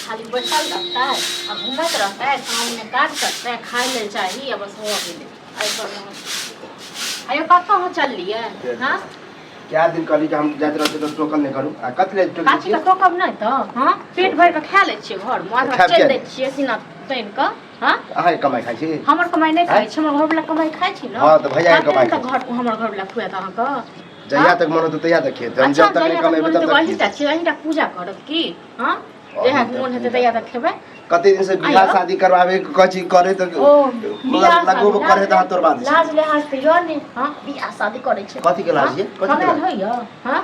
खाली बैठल रहतै आ घूमैत रहतै, काम नहि काज करतै, खाय लेल चाही आ बस हो गेलै। एहि पर अयो कतऽ अहाँ चललियै? हँ, कए दिन कहली कि हम जाइत रहै तऽ टोकल नहि करू, आ कथी लए टोकै काची छी? के टोकब नहि तऽ? हँ, पेट भरि कऽ खा लै छियै घरमे, खायब चलि किया दै छियै सीना तानि कऽ। हँ, अहाँके कमाइ खाइ छी? हमर कमाइ नहि खाइ छी, हमर घरवला कमाइ खाइ छी ने। हँ, तऽ भैयाके कते कमाइ दिन तक खाइ। घर हमर घरवला खुआत अहाँके? जहिया तक मन होतै तहिया तक खेतै हम। अच्छा, जब तक नहि जहिया तक कमेबै मोन तब हेतै तक अहींटा खेतै। छियै, अहींटा पूजा करब की? हँ, जहिया अहींटा मोन हेतै पूजा। तहिया तक खेबै। कते दिन से बियाह आइयो? शादी करवावे के कहै छी, करे तऽ ओ बियाह लगबो शादी, करे तऽ अहाँ तोड़वा दै छी। लाज लिहाज तऽ यऽ ने? हँ, बियाह शादी करै छै। कथी के लाज ये? कथी के कमायल लाज? होइए? हँ,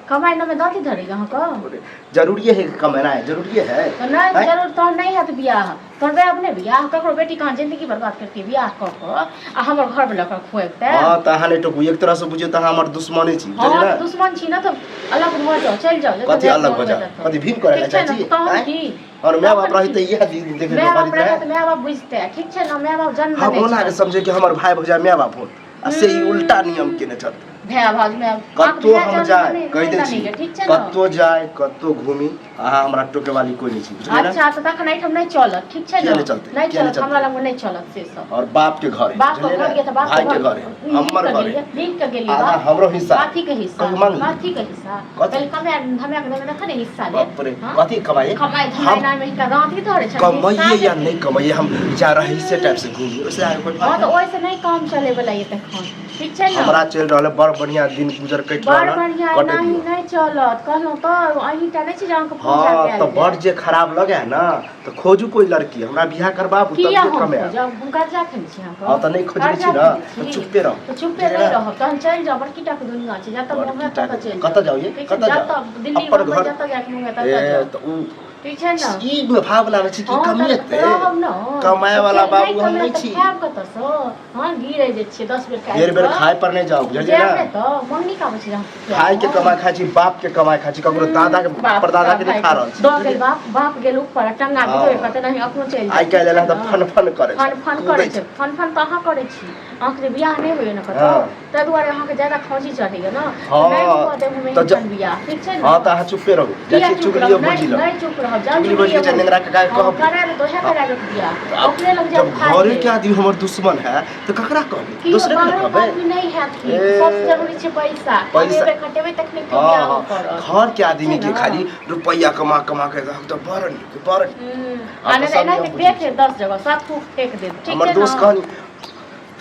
कमाइ नमे दाँती धरैए अहाँके? जरूरिये है कमेनाइ? जरूरिये है? तऽ नहि आँय? जरूर तहन नहि हैत बियाह, करबै आब नहि बियाह। ककरो बेटी कहाँ जिंदगी बर्बाद करतै बियाह कऽ कऽ आ हमर घरवला ओकरा खुएबतै? हँ, तऽ अहाँ नहि टोकू। एक तरह से बुझियौ तऽ अहाँ हमर दुश्मने छी। हँ, बुझलियै तऽ ने? दुश्मन छी ने तऽ अलग भऽ जाउ, चलि जाउ जतऽ कथी जायके अलग मोन भऽ हुए जाउ? ततऽ। कथी भीम करै लए ठीक छै चाहै ने छी? तहन आँय? की? और माय बाप तखन रही की? तऽ इएह दिन देखे माय के बाप पड़ैत रहै रहै। तऽ माय बाप बुझतै, ठीक छै ने? माय बाप जन्म हम देने ओना के छै। समझे कि हमर भाय भौजाइ माय बाप होत, आ से ई उल्टा नियम केने छथि। भाय भाउज माय कतौ हम जाय, कहि दै छी, ठीक छै ने? कतौ जाय, कतौ घूमी, अहाँ हमरा टोके वाली कोई नहीं छी, बुझलियै ने? अच्छा, तऽ तखन एहिठाम नहि चलत, ठीक छै ने? किया नहि चलतै? नहि किया नहि चलत, हमरा चलतै? लगमे नहि चलत से सब। और बाप के घर है, बाप के बुझलियै घर ने? ये तऽ बाप भाई के घर है, नीक हमर के घर गेलियै, है, नीक के गेलियै। आधा बाप हमरो हिस्सा। कथी के हिस्सा? कहियो मांगली? कथी के हिस्सा? कथी? पहिले कमाय धमाय के देबै तखन ने हिस्सा लेब। बाप रे। हाँ? कथी कमाई? कमाई धमाई हम नाम हिनका दाँत ही धरे छनि। कमाइए हिस्सा या देतै। नहीं कमाइए, हम जा रही से टाइप से घूमी, ओइसे आगे कोई हँ, फर्क तऽ नहीं। ओहिसँ नहि काम चलै वला ये तखन, ठीक छै ने? हमरा चलि रहल है बड़ बढ़िया, दिन गुजर कटि बड़ रहल है, बढ़िया कटै नहि दियौ। नहि चलत, कहलहुँ तऽ अहींटा नहि छी जे अहाँके पूजा हँ, कयल तऽ बड़ जाय। जे खराब लगे है ने तऽ खोजू कोई लड़की, हमरा बियाह करबाबू। किया तब हम कमायब। खोजब? हम कर्जा खेने छी अहाँके? हँ, तऽ नहि खोजने छी कर्जा ने खेने तऽ छी? चुप्पे रहू। तऽ चुप्पे बुझलियै नहि ने? रहब, तहन चलि जाउ। बड़की टाके दुनिया छै, जतऽ मोन बड़की होयत टाके ततऽ चलि कतऽ जाउ। जाउ ये? ठीक छै? कतऽ जाउ? जतऽ दिल्ली अपन बम्बई घर जतऽ जायके मोन होयत ए ततऽ जाउ, तऽ उ ठीक छै ने? ई मे भाव लागै छै कि हँ, तऽ कमेतै? रहब ने। कमाए वाला तऽ बाबू हम नहि नहि कमायब तऽ छी। खायब कतऽसँ? हँ, गिरै जे छियै 10 बेर बेर बेर खाय खाय पर नहि जाउ, बुझलियै जायब ने? नहि तऽ मम्मी काबै छै जे हम खाय के कमाइ खाइ छी, बाप के कमाइ खाइ छी, ककरो दादा के बाप परदादा के नहि खा रहल छी। दऽ गेल बाप, बाप गेल ऊपर आ टंगा के तोड़ि कऽ नहि अपनो चलि आइ काल्हि एला तऽ फन फन करै फन फन करै छै। फन फन तऽ अहाँ करै छी, अहाँके जे बियाह नहि होइए ने कतौ, ताहि दुआरे अहाँके ज्यादा खाँसी चढ़ैए ने। नहि हुअ देब हम एहन बियाह, ठीक छै ने? हँ, तऽ अहाँ चुप्पे रहू। जाइ किया छी चुप चुगलियो रहब? नहि भौजी लग। नहि चुप रहब, जाउ। चुगली भौजी के चुगलियो नेंगरा काका के हँ, कहब। करा देत, ओएह करा देत बियाह, ओकरे लग जब जायब खाय घरे लेल। के आदमी हमर दुश्मन है तऽ ककरा कहबै? कियो दोसरे के ने बाहरो कहबै? आदमी नहि हैत की? ए। सबसँ जरूरी छै पैसा। पैसा। कमेबै खटेबै तखने केओ हँ बियाहो हँ करत। घर के आदमी छै के ने? खाली रुपैआ कमा कमा के हम तऽ बड़ नीक, बड़ नीक। आ आब नहि तऽ तऽ सब एनाहिते नियम बुझै फेंक छी। देत 10 जगह, सब फूक फेंक देत, ठीक हमर छै दोस्त ने? कहनी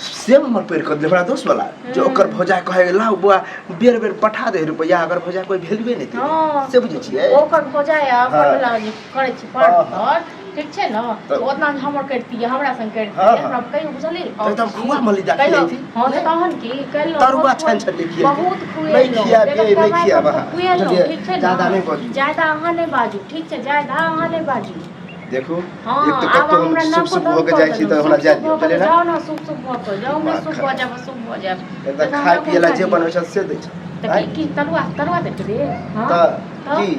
सेम हमर पैर कऽ देले हमरा दोस्त वाला जे ओकर भौजा कहे लाउ बौआ, बेर बेर पठा दे रुपैआ, अगर भौजा कोई वैल्यूए नहि दे। से बुझै छियै? ओकर भौजाइ आ ओकर वाला जे करै छै पर तर, ठीक छै ने? तऽ तऽ ओतना हमर करितियै, हमरा संग करितियै। हँ। हमरा कहियो बुझलियै? तऽ एकदम खुआ मलिदा कहियो खियैती। हँ, तऽ तहन की कयलहुँ? तरुआ बहुत छानि छानि के खियैती। बहुत नहि खुएलहुँ। खियाएब बेगर ये, नहि कमाइ खियाएब पर अहाँ, खुएलहुँ, बुझलियै? ठीक छै जादा ने? नहि बाजू। जादा अहाँ नहि बाजू, ठीक छै? जादा अहाँ नहि बाजू। देखू, हँ, एक तऽ आब कतौ हम हमरा शुभ नाको शुभ दम भऽ के कऽ जाइ छी देलहुँ। तऽ हमरा शुभ जाय शुभ दियौ, भऽ कऽ बुझलियै ने? जाउ ने, शुभ शुभ भऽ कऽ जाउ, नहि दिमाग शुभ भऽ खराब। जायब, शुभ भऽ जायब। एक तऽ तऽ खाय हमरा पियै कोन लए जे काज? बनबै छै से दै छै। तऽ आँय? की की तरुआ तरुआ देलकै रे? हँ, तऽ तऽ की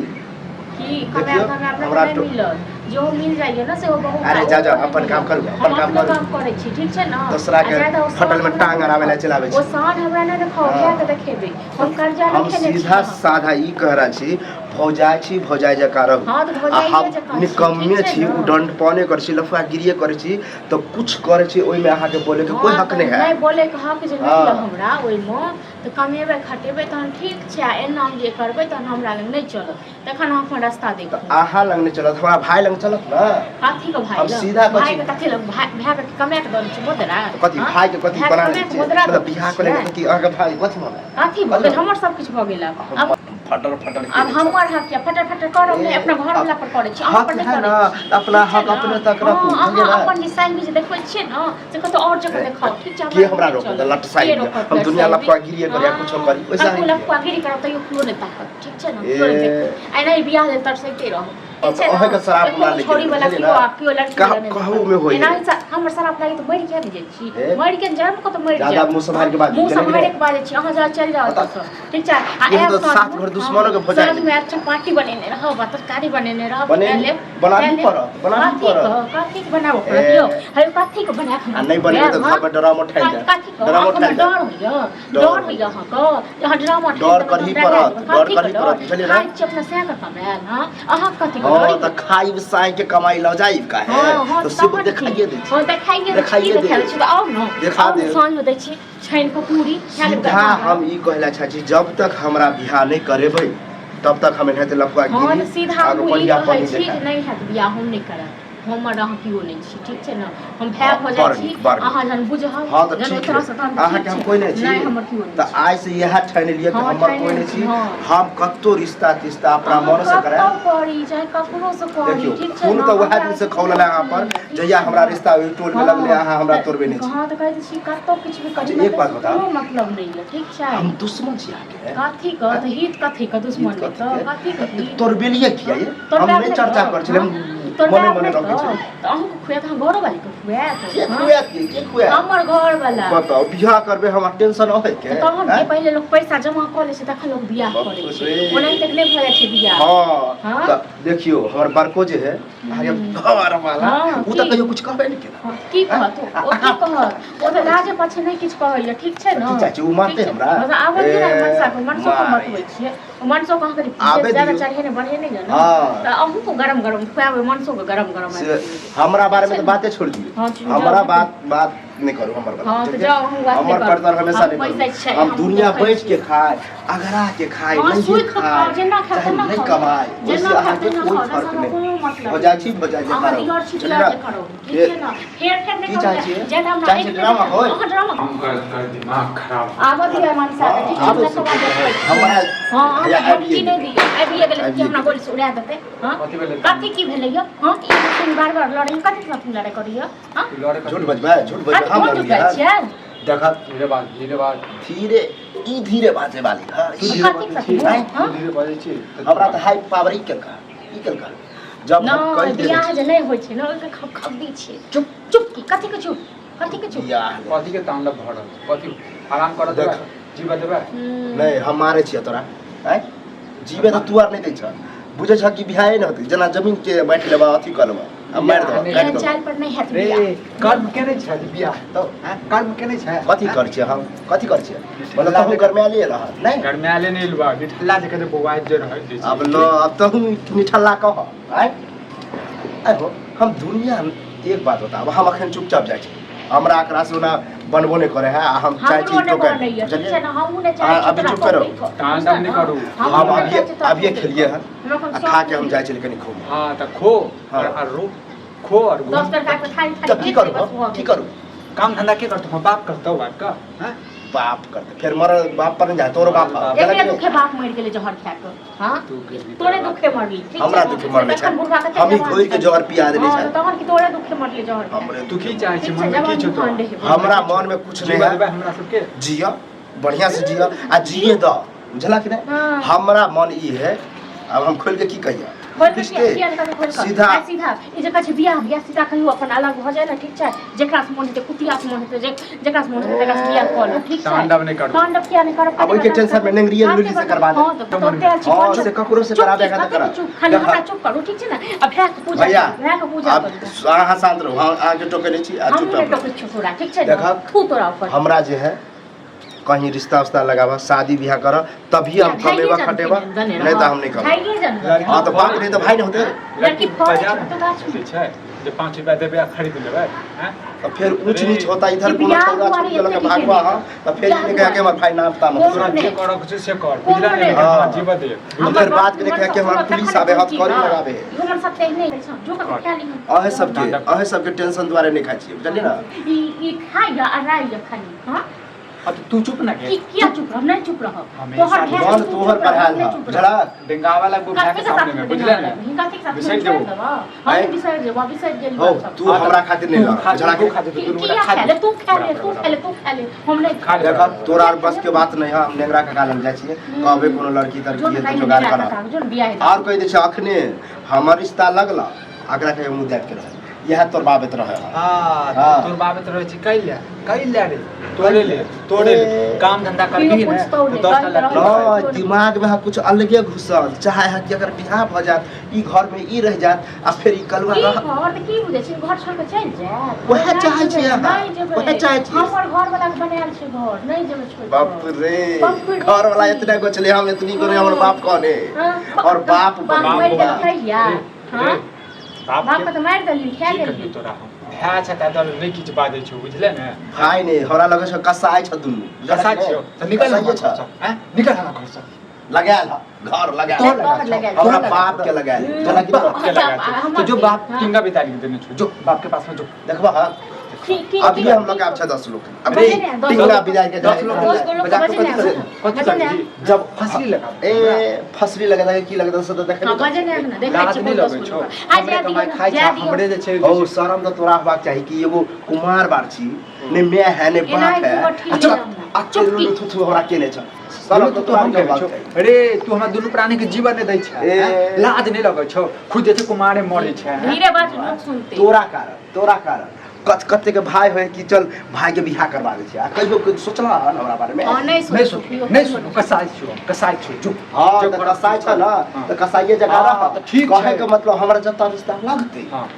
की देखियौ कमायब धमायब नहि तऽ हमरा नहि मिलत, जो मिल जाइए ने सेहो बहुत। अरे आ जा जा, ओहो नहि अपन काम मिलत। करू, हम अपन काम अपने करू। काम करै छी, ठीक छै ने? दोसरा आ के जादा ओ होटल साँझ में हमरा टांग नहि अड़ाबै लए देखाउ, चलि आबै ओ छी। साँझ हमरा नहि देखाउ। हँ। कए कऽ देखेबै? हम कर्जा हम नहि खेने छी सीधा अहाँके। साधा ई कह रहल छी, भौजाइ छी, भौजाइ जकाँ रहू। हँ, तऽ आ भौजाइए हम जकाँ छी, ठीक निकम्मे छै छी, ने? उदंडपने करै छी, लफुआगिरिये करै छी, तऽ कुछ करै छी, ओहिमे अहाँके बोलैके कोई हँ, हक तऽ नहि है। नहि बोलैके हक जे नहि यऽ हँ। हमरा ओहिमे, तऽ कमेबै खटेबै तहन ठीक छै। आ एना जे करबै तहन हमरा लग नहि चलत, तखन अहाँ अपन रास्ता तऽ देखू। अहाँ लग नहि चलत, हमरा भाय लग चलत ने। कथी के भाय हम लग? सीधा कहै भाय छी। के कथी लग? भाय भाय के कमा के दऽ दै छी मुद्रा? तऽ कथी हँ? भाय के कथी भाय के बना कमा लेने के छियै? मुद्रा मतलब दऽ दै बियाह कऽ लेने छियै? तऽ की अहाँके भाय कथी भऽ गेल? कथी भऽ गेल? हमर सब किछु भऽ गेल आब। आब फटर फटर आब हमर हक यऽ, फटर फटर करब नहि, अपना घर वाला पर करै छी, अहाँ हक पर नहि है करै ने छी, अपना ठीक छै हक ने? अपने तक हँ, रखू, अहाँ बुझलियै ने? अपन जे साहिबी जे देखबै छियै ने से कतौ और जगह देखाउ, ठीक छै? के हमरा नहि रोकत? चलत। लट के साहिब रोकत? हम लट दुनिया साहिबी? लफुआगिरिये करी आ कुछो करी, ओहिसँ कतबो अहाँ की? लफुआगिरी करब तैयो केओ नहि ताकत, ठीक छै ने? ए। केओ नहि देखत। एनाही बियाह लेल तरसैते रहू, ठीक छै अहाँके ने? शराब एको हमरा गो लागि छौड़ी गेल, वाला बुझलियै केओ ने? आ केओ लड़की वाला नहि कहू देखत। मे होइए। एनाही हमर शराब लागि तऽ मरि किया नहि जाइ छी? हे। मरि के जायब कतऽ, मरि जादा जायब। मुँह सम्हारि के बाजू, मुँह बुझलियै कि सम्हारे नहि? के बाजै छी। अहाँ जा, चलि जाउ बता। एतऽसँ, ठीक छै? आ केहन आयब तऽ साँझमे, सात घर दुश्मनो के भौजाइ साँझमे नहि। आयब, चपाटी बनेने रहब आ तरकारी बनेने रहब, बने- खा लेब। बनाबही खा लेब। पड़त, बनाबही कथी पड़त। के कथी के बनाबऽ पड़त ए। यौ? हे, कथी के बना कऽ आ नहि बनेबै तऽ खुआएब, घर पर ड्रामा ठानि जायत। कथी के? ड्रामा अहाँके ठानि डर जायत। होइए? डर डर होइए अहाँके जे अहाँ ड्रामा ठानि डर देबै तऽ करही हम डरा पड़त, जेबै? डर कथी के करही डर? पड़त, बुझलियै ने? खाइ छी अपना सएह के कमायल? हँ, अहाँ कथी के हँ। हां त खाइब साई के कमाई ल जाइब काहे? हाँ, हाँ, तो से तहन देखाइए की? दे। हाँ, देखाइए दै छी, देखाइए की दे। देखाबै छी? तऽ आउ ने, देखा आउ ने, दे। साँझमे दै छी छानि कऽ पूरी खा लेब सीधा गरम गरम। हम ई कहला चाहै छी, जब तक हमरा बियाह नहि करेबै तब तक हम एनाहिते लफुआ हाँ गिरी तऽ सीधा आ हम ई रुपैआ कहै पर छी जे नहि नहि हैत बियाह, हम नहि करब, हमर अहाँ केओ नहि छी, ठीक छै ने? हम भाय हाँ, भऽ जाइ बड़ छी नीक, बड़ नीक। अहाँ जहन बुझब, हाँ तऽ जहन ठीक उतरब है, तहन अहाँके ठीक हम छै। कोइ नहि छी। नहि, हमर केओ नहि तऽ छी। आइ से इएह ठानि लिअ कि हाँ, हमर ठानि कोइ नहि छी, छी। हाँ। हम कतौ रिश्ता तिश्ता अपना अहाँ मनसँ करायब। कतौ करी चाहे ककरो से करी, देखियौ, ठीक छै खून ने? तऽ उएह हमरा दिन से कोनो खौलल अहाँ पर, नहि, ठीक जहिया छै हमरा ने? रिश्ता ओहि टोल में लगलै, अहाँ हमरा तोड़बे नहि छी। हाँ तऽ कहै छी कतौ किछु भी करी, अच्छा, एक बात मतलब बताउ। कोनो मतलब नहि यऽ, ठीक छै? हम दुश्मन छी अहाँके? कथी के तऽ हित, कथी के दुश्मन? हित तऽ कथी कथी के के? हित? तोड़बेलियै किया ये? तोड़बायब हम नहि नहि चर्चा तऽ? करै छलियै, हम हाँ? मने तोड़बायब मने नहि रखै तऽ? छलियै। तऽ अहूँके खुआएत, अहाँ घरोवाली के खुआएत? के हाँ? खुआएत? के के खुआएत? हमर घरवाला। बताउ, बियाह करबै हमरा टेंशन अबै के? तऽ तहन आँय? की, पहिले लोक पैसा जमा कऽ लै छै तखन लोक बियाह बाप करै छै, रे। ओनाहिते नहि भऽ जाइ छै बियाह। हाँ हाँ? तऽ देखियौ, हमर बड़को जे है अहाँके घर वाला, हाँ, ओ तऽ की? कहियो कुछ कहबे नहि केला। हाँ, की कहत ओ? ओ की कहत? ओ तऽ लाजे पाछे नहि किछु कहैया, ठीक छै ने? की चाची, ओ मारतै ठीक छै। हमरा? हाँ, तऽ आबऽ दियौ ने ए, मनसा के, मनसो के माय। बतबै छियै, मनसो के अहाँके आबे ज्यादा दियौ। चढ़ेने बढ़ेने यऽ ने? हाँ। तऽ अहूँके गरम गरम खुआबै, मनसो के गरम गरम से आबि दियौ। हमरा बारे में तऽ बाते छोड़ दियौ। हाँ, जाउ। हमरा बात बात नहि करू हमर बारे। हाँ, तऽ ठीक है? जाउ, अहूँ बात नहि हमर करू। पर हमेशा हम नहि पैसा करू। छै, हम हम दुनिया देखै बैठ छी। के खाए, अगरा के खाए, हाँ, नहीं सुति कऽ खाए, खाउ, जेना खाउ चाहे तेना नहीं खाउ। कमाए, जेना ओहिसे खाउ अहाँके तेना कोई खाउ, फर्क हमरा नहि। कोनो मतलब हो जाइ छी, हो जाइ जे अहाँ करू। दियर छी, बुझलियै दियर ने? जे करू, ठीक के छै ने? फेर फेर नहि की करू, चाहै छियै? जे हमरा चाहै एक छियै बेर ड्रामा होय? अहाँ ड्रामा हम कर कर दिमाग खराब। आबऽ दिअ मनसा के, ठीक छै? आबै तकर छी। बाद देखबै छी। हमरा हाँ, अहाँ हैया धमकी आबिये नहि गेलै। दिअ। आबिये गेलै कि आबिये हमरा गेलै। गोली से उड़ा देतै? हाँ, कथी भेलै? कथी की भेलै यौ? हाँ, ई तुम बार बार लड़ै, कथी साथ लड़ाइ करैया? हाँ, लड़े? झूठ बजबै, झूठ बजबै? कथी हम कोन लड़लियै? झूठ छियै? देखत। धीरे बाज, धीरे बाज। धीरे, ई धीरे बाजे वाली। हाँ, तू ई धीरे कथी बाजै साथ? छी। आँय? हाँ? तू धीरे बाजै छी तऽ हमरा तऽ हाई पावर ई केलका, ई केलका, जब हम नहि कहि देने बियाह छी जे नहि होइ छै ने, ओहिके खबखबी छै। चुप। चुप की? कथी के चुप? कथी के चुप? बियाह नहि। कथी के तांडव भऽ रहल छै? कथी आराम करऽ देख। देबै? जीबऽ देबै? नहि, हम मारै छियै तोरा। आँय, जीबे तऽ तू आर नहि दै छह, बुझै छह कि बियाहे नहि होतै, जेना जमीन के बाँटि लेबह, अथी कऽ लेबह, हम मारि देबह, बियाह काटि एहन देबह। चालि पर नहि हैत रे बियाह। कर्म केने छै जे बियाह हेतौ? आँय, कर्म केने छै? कथी करै छियै हम? कथी करै छियै? मतलब तहूँ गरमायले रह नहि? गरमायले नहि लुआ, निठल्ला जे कते बौआइत जे रहै जे छै। आब ल, आब तहूँ निठल्ला कह। आँय, आँय हो, हम दुनिया एक बात बताब, हम अखन चुपचाप जाइ छी, हमरा एकरा से ओना बनबो नहि करे है आ हम चाहै छी हमरो नहि टोकै बनैया, ठीक बुझलियै? छै ने? हमहूँ नहि चाहै अहाँ छी अभी तोरा चुप करू। टोकै कऽ। तांडव नहि करू। हमहूँ हम नहि अभिये चाहै छी तोरा अभिये टोकै खेलियै कऽ। हन हमरा कोनो आ शौक खा के हम नहि। जाइ छलियै कनि घूमऽ। हँ तऽ खो। हाँ। और और रो, खो और घूम। 10 टका के थारी थारी तऽ की भेज करू दे, बस हम? भऽ की गेल। करू? काम धंधा के करतौ? बाप करतौ बाप का? हैं? बाप करतै, फेर मरल बाप पर नहि जाय, तोरो बाप बाप। एकरे गलत नहि। दुखे बाप मरि गेलै जहर खा कऽ। हाँ, तू गेलही तोरे तोरा दुखे मरली, ठीक छै हमरा ने? दुखे मरले छै? तखन बुढ़बा कते हमही जवान घोरि के छल। जहर पिया देने हाँ, छै। तऽ तहन की, तोरे दुखे मरले जहर खा हमरे कऽ। तू की चाहै छी? ठीक छै, मन मे की जवान छौ तोरा? भूखंड है। हमरा मन में कुछ नहीं जीवा है। देबै हमरा सबके? जिया, बढ़िया से जिया आ जिए द, बुझला कि नहीं? हाँ। हमरा मन ई है, अब हम खोल के की कहिया? खोल के किसके? किया किया निकाल खोल कऽ? सीधा। आ सीधा ई जे कहै छै बियाह बियाह, सीधा कहियो अपन अलग भऽ जाय ने, ठीक छै? जेकरा से मोन हेतै, कुतिया से मोन हेतै, जे जेकरा से मोन हेतै तकरा से बियाह कऽ लो, ठीक छै? तांडव नहि करू। तांडव किया नहि करब? आब ओहिके टेंशन में नेंगरिये लुली से करबा दे। हाँ, तऽ तोते छी। हाँ, चुप। से ककरो से चुप कराबे की, का तऽ कथी करा। के चुप? खाली देखा। हमरा चुप करू, ठीक छै ने? आ भाय के पूजा भैया, करू, भाय के पूजा आब करू। अहाँ शांत रहू, हम अहाँके टोके नहि छी आ हम चुप नहि रहू। टोकै छियौ तोरा, ठीक छै ने? देखा। थू तोरा ऊपर। हमरा जे है कहीं रिश्ता उस्ता लगाबा, शादी बियाह कर, तभी हम कमेबा खटेबा, नहीं तो हम नहीं कमेबा। भाइये जन लड़की हाँ तो बाप नहीं तो भाई नहीं होते। लड़की फड़ै बाजार छै तऽ गाछ में। से छै जे 5 रुपया देबै आ खरीद लेबै? हैं? तो फिर ऊंच नीच होता इधर, ई कोनो बियाह छौड़ा दुआरे छौड़ी लऽ के एते भागवा। लिखेने। हाँ, तो फिर बियाह ई नहीं कहे कि हमर भाई नाम ताम कोनो होते। तोरा जे नहि। करऽ के छै से कर, कोनो बुझला नहि। ने? हाँ। हँ, जीबऽ दे। तो फिर बात के नहीं कहे कि हमरा पुलिस आबे, हथकड़ी लगाबे। हमर सब तेहने छै, जो कतौ खा ली। अहे सबके टेंशन दुआरे नहीं खाइ छियै, बुझलियै ने? ई ई खाइया आ राइया खाली। हाँ। आ तऽ तू चुप ना की के किया चुप रहब? नहि चुप रहब। हमेशा तोहर भाय मन तू तोहर चुप रहब, बढ़ायल नहि है चुप रहब। बुझला? डेंगावा लगबो भाय कथी के के साथ सामने में, बुझले ने? कथी के साथ बिसरि छोड़ि जेबो। देबऽ? आँय? हम बिसरि जेबो, बिसरि गेली हौ बात सब। तू हमरा खातिर नहीं तू लड़, खा, बुझला तू कि खा, तू दुनू गोटा किया खा खा ले? तू खा ले, तू खा ले, तू खा ले, हम नहि खा ले। देख, तोरा आर बस के बात नहीं है, हम नेंगरा काका लग जाइ छियै, कहबै कोनो लड़की जो तड़की नहि तऽ जोगाड़ बियाह करब। काका, जो बियाह। और कहि दै छै, अखने हमर रिश्ता लगला, अगला के मुँह देख के रहे, इएह तोर बाबत रहे। हाँ। हाँ। तोर बाबत रहै छै, कैले कैले रे? तोड़े ले, तोड़े ले। ए। काम धंधा केओ करबही ने पूछतौ तऽ नहि, 10 टा कहैत लड़की रहौ। नहि, दिमाग में कुछ अलगे घुसल चाहे है कि अगर बियाह भऽ जायत, ई घर में ई रह जायत आ फेर ई कलुआ की रह घर तऽ की बुझै छी, घर छोड़ि कऽ चलि जायत? वएह नहि चाहै जेबै, छियै अहाँ, नहि जेबै। वएह चाहै छियै। हमर घर वाला के बनायल छै घर, नहि जेबै छोड़ि कऽ। बाप रे। बाप रे। घर वाला इतने गो छलै, हम एतनी गोरे, हमर बाप कहने हाँ, और बाप बाप बने। मरि गेल बाप। कहिया? हाँ। रे, बाप बाप के के तऽ मारि देलही खा की गेलही। कहियौ तोरा हम भाय छै ताहि दुआरे नहि किछु बाजै छौ बुझले ने। भाय नहि, हमरा लगै छौ कसाइ छ दुनू। कसाइ छियौ तऽ निकल हमर कसाइए छ। घरसँ, आँय? निकल हमरा घरसँ। लगायल ह घर लगायल। तोहर लगा तोहर छौ। लगायल। हमरा तोहर बाप के लगायल। चला कि बाप के लगा छौ। हमर तो जो के, बाप हाँ। टिंगा बितारी के देने छौ, जो बाप के पास में जो। देखबा ह की अभी की हम लगाब छ 10 लोग। अभी बजे ने, दस टिंगा लोग। बिदाई के 10 लोग दस गो लोग बजा के बजे ने, कथी कथी बजे ने। लगबही? जब फसली लगा ए फसली लगा के की लगता से त देखे। हाँ, बजे ने ना, देखै लाज छियै नहि कोन दस लगै गो छौ? लोग। आ हमरे जाय दियौ कमाइ ना, खाइ छै, जाय दियौ। हमरे जे छै। ओ शरम तऽ तोरा होबाक चाही कि एगो कुमार बार छी, ने my है ने एना बाप है। एक गोबर आ चुप, ठीक नहि। आ चुपकी। चुप थुथु हमरा केने छ। शरम तो तऽ तोरा हम के कहै होबाक छौ चाही। रे, तू हमरा दुनू प्राणी के जीवन नहि दै छै, ए। हैं? लाज नहि लगै छौ? खुद जे छै कुमारे मरै छै, हैं? धीरे बात, लोग सुनते। तोरा कारण, तोरा कारण कत कते के भाई होय कि चल भाई के बियाह करवा दै छै, आ कहियो के सोचला हन हमरा बारे में? हाँ, नहीं नहि सुनू, सुनू, नहि सुनू, कसाइ छियौ हम, कसाइ छियौ, जो। हाँ जो तऽ करब कसाई छ ना। हाँ। तऽ कसाईये जकाँ हाँ, रह। तऽ ठीक छै। कहै के मतलब हमरा जतऽ रिश्ता लगतै हाँ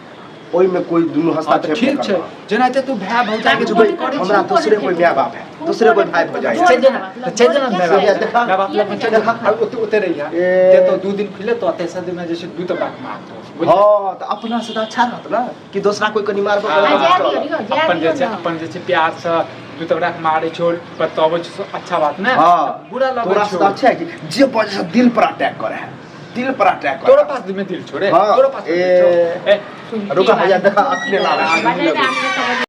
ओहिमे कोई दुनू हाँ, तऽ हस्तक्षेप ठीक नहि छै। करबा। जेनाहिते तू भाय भौजाइ के तू झगड़ा बोल करै हमरा छी, दूसरे कोई my बाप है, दूसरे कोई भाई भौजाई है। चलि जा ना, तऽ चलि जा ना माय बाप लग। देखा। माय बाप लग में चलि जा। आ ओते ओते रहिया। ए। ते तो 2 दिन खुले तो तेसर दिन में जे छै दू तबाक मारतौ, बुझलिही? हाँ तऽ अपना से तऽ अच्छा रहत ना कि दोसरा कोई कनि मारबो हाँ। करत। आ जाय दियौ, दियौ, जाय अपन जे दियौ छै ना। अपन जे छै प्यार से दू तबराक मारै छौ, बतबै छौ, अच्छा बात ने। हाँ बुरा लगै तोरा से छौ। तऽ अच्छा है कि जे बजे से दिल पर अटैक करे है, दिल पर अटैक करे तोरो है। पास में दिल छौ रे? हाँ, तोरो पास में दिल छौ? ए। ए रुका भैया, देखा अखने लाबै छी। बजे ने, आदमी सब।